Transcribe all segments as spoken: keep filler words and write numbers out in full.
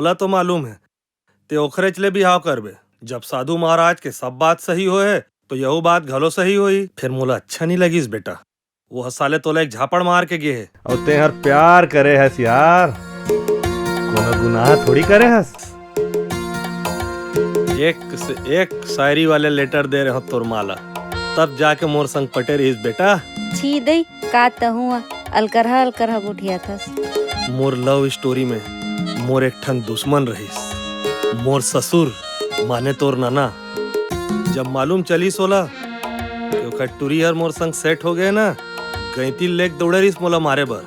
ला तो मालूम हे, ते ओखरेच ले बिहाव करबे। जब साधु महाराज के सब बात सही होए हे, तो यहू बात घलो सही होही। फेर मोला अच्छा नइ लगिस बेटा। वो साले तोला एक झापड़ मार के गे हे। अउ तें हर प्यार करे हस यार, कोनो गुनाह थोड़ी करे हस। एक से एक शायरी वाले लेटर दे रहे हो तोर माँ ला, तब जाके मोर संग पटे रहिस बेटा। छी दई, का तहूँ अलकरहा अलकरहा गोठियाथस। मोर लव स्टोरी में मोर एक ठन दुश्मन रहिस, मोर ससुर, माने तोर नना। जब मालूम चलिस ओला कि ओकर टुरी हर मोर संग सेट हो गे ना, गैंती लेके दौड़े रहिस मोला मारे बर।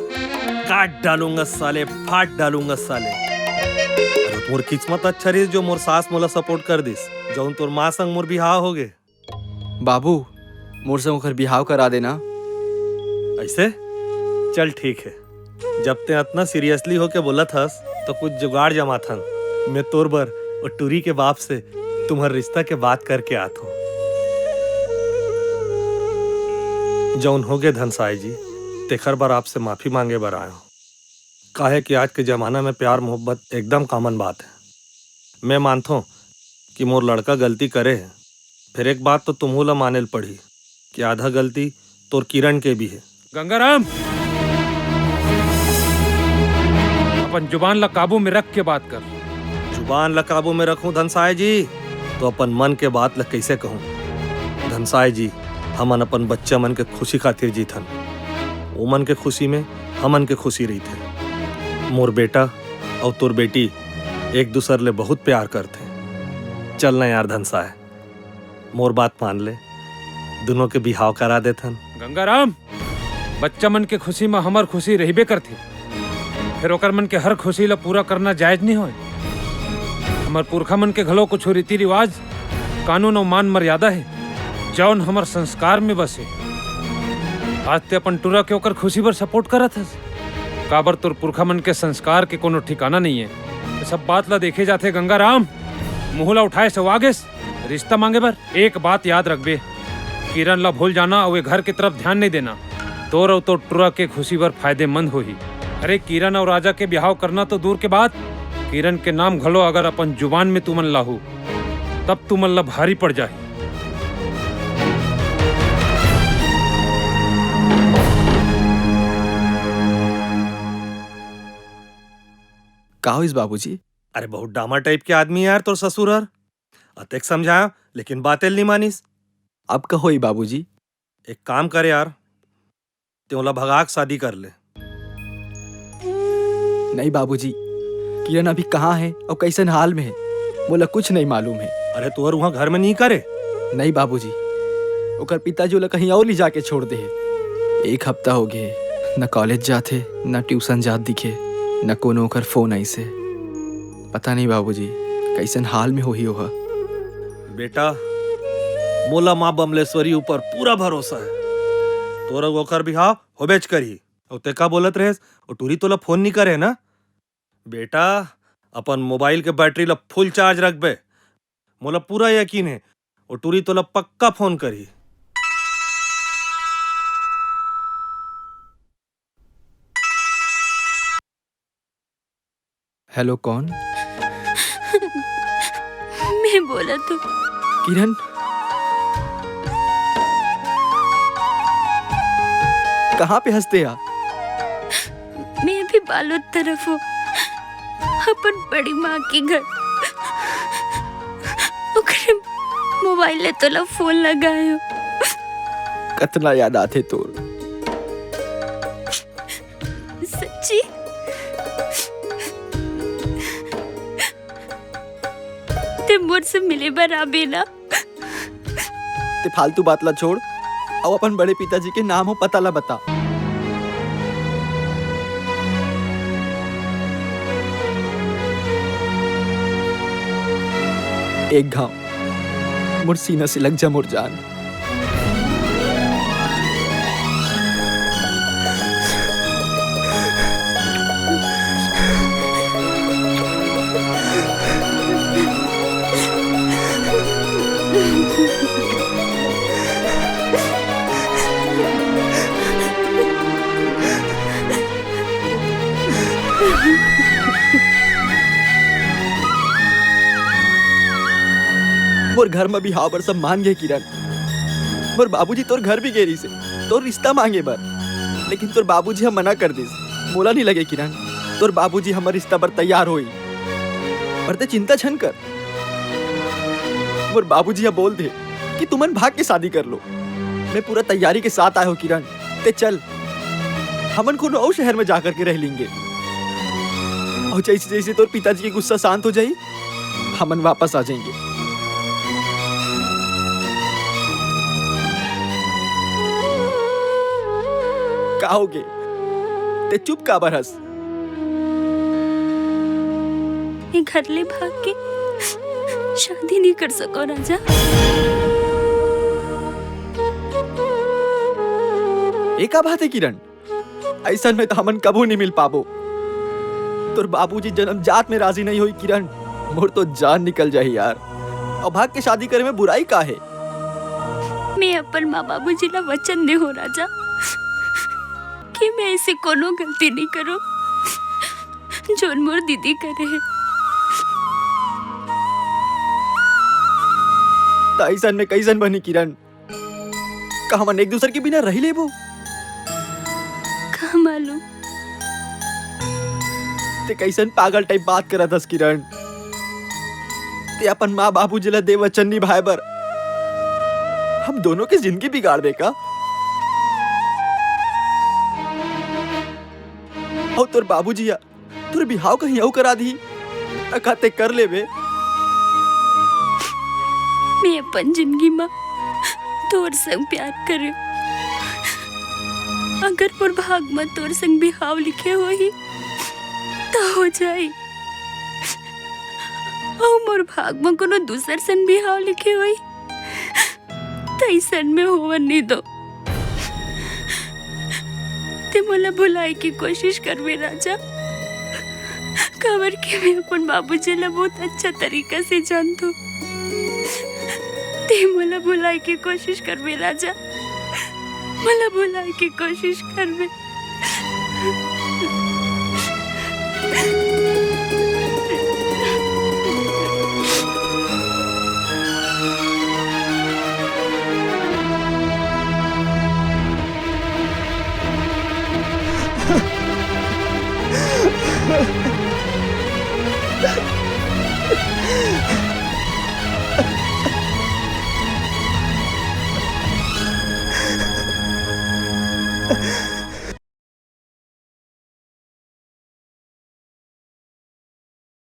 काट डालूंगा साले, फाट डालूंगा साले। अरे मोर किस्मत अच्छा रहिस जो मोर सास मोला सपोर्ट कर दिस, जौन तोर माँ संग मोर बिहाव हो गे। बाबू, मोर संग ओकर बिहाव करा देना। ऐसे? चल ठीक हे, जब तें अतना सीरियसली होके बोलत हस, तो कुछ जुगाड़ जमाथन। मैं तोर बर ओ टुरी के बाप से तुम्हर रिश्ता के बात करके आत हूँ। जौन होगे धनसाय जी, तेखर बर आपसे माफी मांगे बर आयो। काहे कि आज के जमाना में प्यार मोहब्बत एकदम कॉमन बात हे। मैं मानथों कि मोर लड़का गलती करे हे, फेर एक बात तो तुम्हू ला माने ल पड़ही कि आधा गलती तोर किरण के भी हे। गंगाराम, अपन जुबान ला काबू में रख के बात कर। जुबान ला काबू में रखूं धनसाय जी, तो अपन मन के बात ला कैसे कहूं? धनसाय जी, हमन अपन बच्चा मन के खुशी खातिर जीथन, ओमन के खुशी में हमन के खुशी रहिथे। मोर बेटा अउ तोर बेटी एक दूसर ले बहुत प्यार करथे। चल ना यार धनसाय, मोर बात मान ले, दुनों के बिहाव करा देथन। गंगाराम, बच्चा मन के खुशी म हमर खुशी रहिबे करथे, फेर ओकर मन के हर खुशी ल पूरा करना जायज नइ होय। हमर पुरखा मन के घलो कुछ रीति रिवाज, कानून अउ मान मर्यादा हे, जौन हमर संस्कार में बसे। आज ते अपन टुरा के ओकर खुशी बर सपोर्ट करत हस। काबर तोर पुरखा मन के संस्कार के कोनो ठिकाना नइये। ये सब बात ला देखे जाथे गंगाराम, मुंह ला उठाए से आगेस रिश्ता मांगे बर। एक बात याद रखबे, किरण ला भूल जाना अउ ए घर के तरफ ध्यान नइ देना। तोर अउ तोर टुरा के खुशी बर फायदेमंद होही। अरे किरण अउ राजा के बिहाव करना तो दूर के बात, किरण के नाम घलो अगर अपन जुबान में तुमन लाहू, तब तुमन ला भारी पड़ जाही। का होइस बाबूजी? अरे बहुत डामा टाइप के आदमी हे यार तोर ससुर हर। अतेक समझाया लेकिन बाते ल नइ मानिस। अब का होही बाबूजी? एक काम कर यार, ते ओला भगा के शादी कर ले। नहीं बाबूजी, किरण अभी कहाँ हे अउ कइसन हाल में हे, मोला कुछ नहीं मालूम हे। अरे तुहर उहाँ घर में नइ करे? नहीं बाबूजी, ओकर पिताजी ओला कहीं अउ ले जाके छोड़ दे हे। एक हफ्ता हो गे, न कॉलेज जाथे, न ट्यूशन जात दिखे, न कोनो ओकर फोन आइस हे। पता नहीं बाबूजी, कइसन हाल में होही ओहा। बेटा, मोला माँ बमलेश्वरी ऊपर पूरा भरोसा हे। तोर अउ ओकर बिहाव होबेच करही। अउ ते का बोलत रहेस? ओ टूरी तोला फोन नइ करे ना? बेटा, अपन मोबाइल के बैटरी ला फुल चार्ज रखबे। मोला पूरा यकीन हे, ओ टूरी तोला पक्का फोन करही। हेलो, कौन? मैं बोलत हूँ। किरण, कहाँ पे हस ते यार? मैं अभी बालोद तरफ हूँ, अपन बड़ी माँ के घर। ओकरे मोबाइल ले तोला फोन लगायो। कतना याद आथे तोर। सच्ची? ते मोर से मिले बर आबे ना? ते फालतू बात ला छोड़, अउ अपन बड़े पिताजी के नाम अउ पता ला बता। एक घाव मोर सीना से लग जा मोर जान। मोर घर म बिहाव बर सब मान गे किरण। मोर बाबूजी तोर घर भी गे रहिसे, तोर रिश्ता मांगे बर, लेकिन तोर बाबूजी ह मना कर दिस। मोला नहीं लगे किरण, तोर बाबूजी हमर रिश्ता बर तैयार होई। पर ते चिंता झन कर, मोर बाबूजी ह बोल दे कि तुमन भाग के शादी कर लो। मैं पूरा तैयारी के साथ आए हो किरण, ते चल, हमन कोनो अउ शहर में जा करके रह लेंगे। और जैसे जैसे तोर पिताजी के गुस्सा शांत हो जाई, हमन वापस आ जाएंगे। का होगे? ते चुप काबर हस? मैं घर ले भाग के शादी नहीं कर सको राजा। ए का बात है किरण? ऐसन में तो हमन कभू नहीं मिल पाबो। तोर बाबूजी जन्म जात में राजी नहीं होई किरण, मोर तो जान निकल जाही यार। और भाग के शादी करे में बुराई का है? मैं अपन माँ बाबूजी ला वचन दे हो राजा कि मैं ऐसे कोनो गलती नहीं करूँ जोन मोर दीदी करे है। त ऐसन में कैसन बनी किरण? का हमन एक दूसर के बिना रही लेबो? का मालूम। ते कैसन पागल टाइप बात करत हस किरण? ते अपन माँ बाबूजी ला दे वचन निभाए बर हम दोनों के जिंदगी बिगाड़ दे का? और तोर बाबूजी ह तोर बिहाव कहीं अउ करा दी, त का ते कर लेबे? मैं अपन जिंदगी म तोर संग प्यार करे। अगर मोर भाग म तोर संग बिहाव लिखे होही, त हो जाई। अउ मोर भाग म कोनो दूसर संग बिहाव लिखे होही, तैसन में होवन नहीं दो। ते मोला भुलाए की कोशिश करबे राजा, काबर कि मैं अपन बाबूजी ला बहुत अच्छा तरीका से जानथो। ते मोला भुलाए की कोशिश करबे राजा, मोला भुलाए की कोशिश करबे।